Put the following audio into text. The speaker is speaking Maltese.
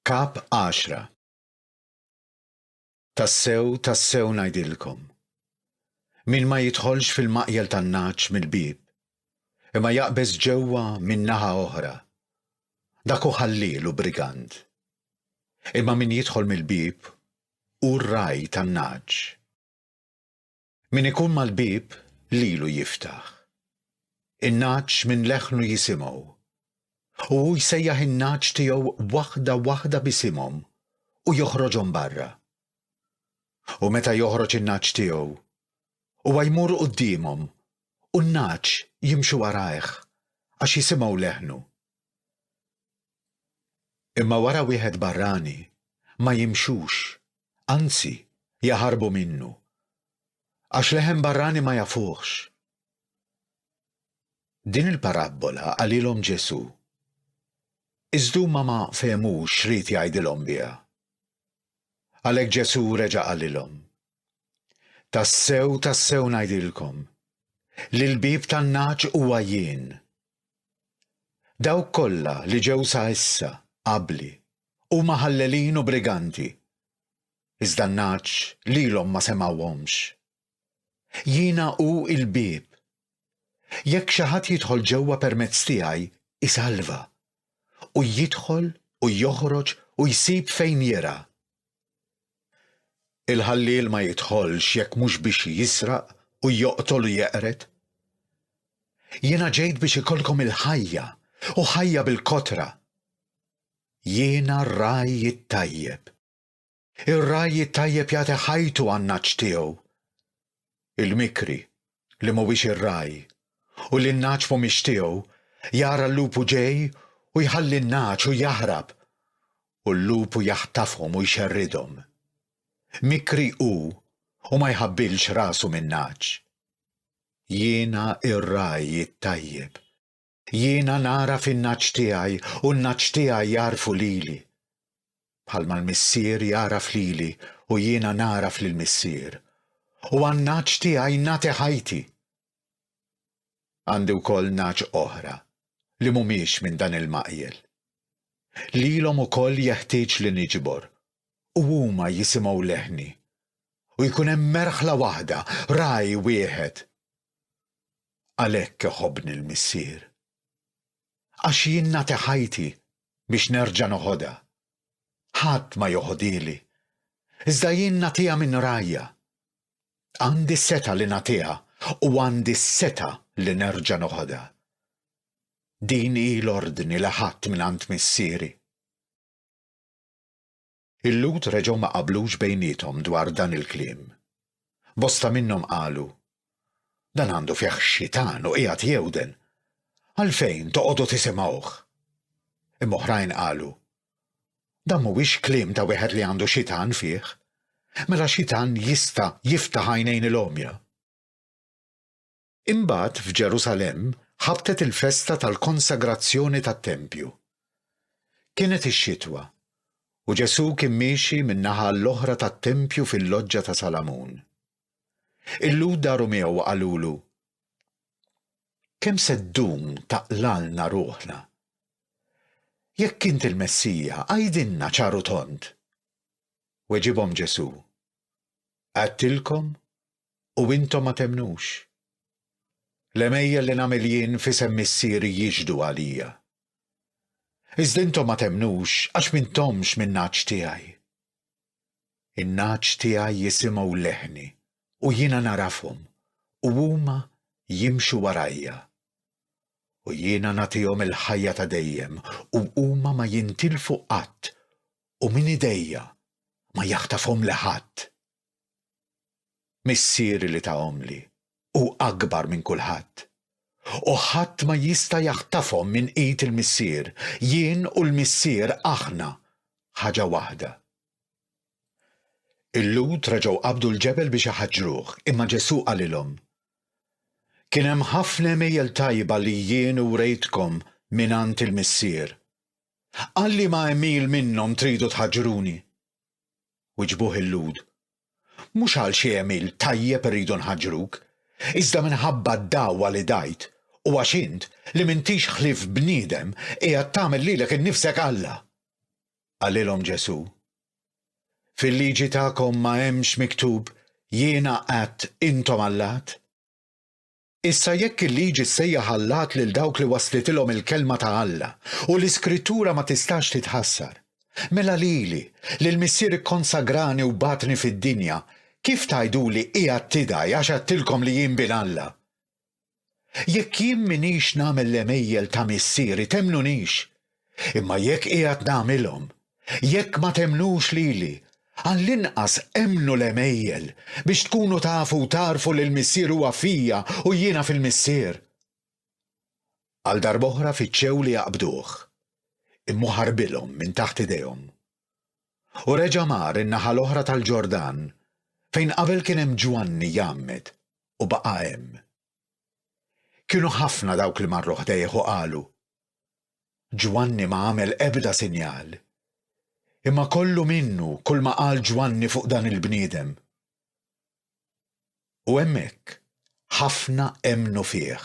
Kap 10 Tassew, tassew ngħidilkom, min ma jidħolx fil-maqjel tan-nagħaġ mill-bieb, imma jaqbeż ġewwa minn naħa oħra, dak hu ħalliel u brigant. Imma min jidħol mill-bieb hu r-ragħaj tan-nagħaġ. Min ikun mal-bieb lilu jiftaħ. In-nagħaġ minn leħnu jisimgħu. U hu jsejjaħ in-nagħaġ tiegħu waħda waħda b'isimhom u joħroġhom barra. U meta joħroġ in-nagħaġ tiegħu, huwa jmur quddiemhom u n-nagħaġ jimxu warajh għax jisimgħu leħnu. Imma wara wieħed barrani ma jimxux, anzi jaħarbu minnu, għax leħen barrani ma jafuhx. Din il-parabbola qalilhom Ġesù, iżda huma ma fehmux x'ried jgħidilhom biha. Għalhekk Ġesù reġa' qalilhom, Tassew, tassew ngħidilkom, li l-bieb tan-nagħaġ huwa jien. Dawk kollha li ġew sa issa qabli huma ħallelin u briganti, iżda n-nagħaġ lilhom ma semgħuhomx. Jiena hu l-bieb. Jekk xi ħadd jidħol ġewwa permezz tiegħi, isalva, u jidħol u joħroġ u jsib fejn jirgħa. Il-ħalliel ma jidħolx jekk mhux biex jisraq u joqtol u jeqred. Jiena ġejt biex ikollkom il-ħajja, u ħajja bil-kotra. Jiena r-ragħaj it-tajjeb. Ir-ragħaj it-tajjeb jagħti ħajtu għan-nagħaġ tiegħu. Il-mikri, li mhuwiex ir-ragħaj, u li n-nagħaġ mhumiex tiegħu, jara l-lupu ġej u jħalli n-nagħaġ u jaħrab, u l-lupu jaħtafhom u jxerridhom. Mikri hu u ma jħabbilx rasu min-nagħaġ. Jiena r-ragħaj it-tajjeb. Jiena nagħraf in-nagħaġ tiegħi u n-nagħaġ tiegħi jagħrfu lili. Bħalma l-Missier jagħraf lili u jiena nagħraf lill-Missier. U għan-nagħaġ tiegħi nagħti ħajti. Għandi wkoll nagħaġ oħra li mhumiex minn dan il-maqjel. Lilhom ukoll jeħtieġ li niġbor, u huma jisimgħu leħni. U jkun hemm merħla waħda, ragħaj wieħed. Għalhekk iħobbni l-Missier. Għax jien nagħti ħajti biex nerġa' noħodha. Ħadd ma joħodhieli, iżda jien nagħtiha minn rajja. Għandi s-setgħa li nagħtiha u għandi s-setgħa li nerġa' noħodha. Din hi l-ordni li ħadt mingħand Missieri. Il-Lhud reġgħu ma qablux bejniethom dwar dan il-kliem. Bosta minnhom qalu, Dan għandu fih xitan u qiegħed jewden. Għalfejn toqogħdu tisimgħuh? Imma oħrajn qalu, Dan mhuwiex kliem ta' wieħed li għandu xitan fih. Mela xitan jista' jiftaħ għajnejn il-għomja. Imbagħad f'Ġerusalemm ħabtet il-festa tal-konsagrazzjoni tat-tempju. Kienet ix-xitwa, u Ġesù kien miexi min-naħa għall-oħra tat-tempju fil-loġġa ta' Salamun. Il-Lhud daru miegħu u qalulu, Kemm se ddum taqlgħalna ruħna? Jekk int il-Messija, għidilna ċar u tond. Weġibhom Ġesù, Għedtilkom u intom ma temmnux. L-għemejjel li nagħmel jien f'isem Missieri jixhdu għalija. Iżda intom ma temmnux għax m'intomx min-nagħaġ tiegħi. In-nagħaġ tiegħi jisimgħu leħni u jiena nagħrafhom u huma jimxu warajja. U jiena nagħtihom il-ħajja ta' dejjem u huma ma jintilfu qatt u minn idejja ma jaħtafhomli ħadd. Missieri li tahomli hu akbar minn kulħadd. U ħadd ma jista' jaħtafhom minn id il-Missier, jien u l-Missier aħna ħaġa waħda. Il-Lhud reġgħu qabdu l-ġebel biex iħaġġruh, imma Ġesù qalilhom, Kien hemm ħafna għemejjel tajba li jien wrejtkom mingħand il-Missier. Għal liema għemil minnhom tridu tħaġġruni? Wiġbuh il-Lhud, Mhux għal xi għemil tajjeb irridu nħaġġruk, iżda minħabba d-dagħwa li dgħajt, u għax int, li m'intix ħlief bniedem, qiegħed tagħmel lilek innifsek Alla. Qalilhom Ġesù, Fil-liġi tagħkom ma hemmx miktub, 'Jiena għedt intom allat'? Issa jekk il-liġi ssejjaħ allat lil dawk li waslitilhom il-kelma ta' Alla, u l-Iskrittura ma tistax titħassar, mela lili, li l-Missier ikkonsagrani u bagħatni fid-dinja, kif tgħiduli 'qiegħed tidgħi għax għedtilkom li jien Bin Alla'? Jekk jien m'iniex nagħmel l-għemejjel ta' Missieri, temmnunix. Imma jekk qiegħed nagħmilhom, jekk ma temmnux lili, għall-inqas emmnu l-għemejjel, biex tkunu tafu u tagħrfu li l-Missier huwa fija u jiena fil-Missier. Għal darb'oħra fittxew li jaqbduh, imma hu ħarbilhom minn taħt idejhom. U reġa' mar in-naħa l-oħra tal-Ġordan, fejn qabel kien hemm Ġwanni jgħammed, u baqa' hemm. Kienu ħafna dawk li marru ħdejh u qalu, Ġwanni ma għamel ebda sinjal, imma kollu minnu kulma qal Ġwanni fuq dan il-bniedem. U hemmhekk ħafna emmnu fih.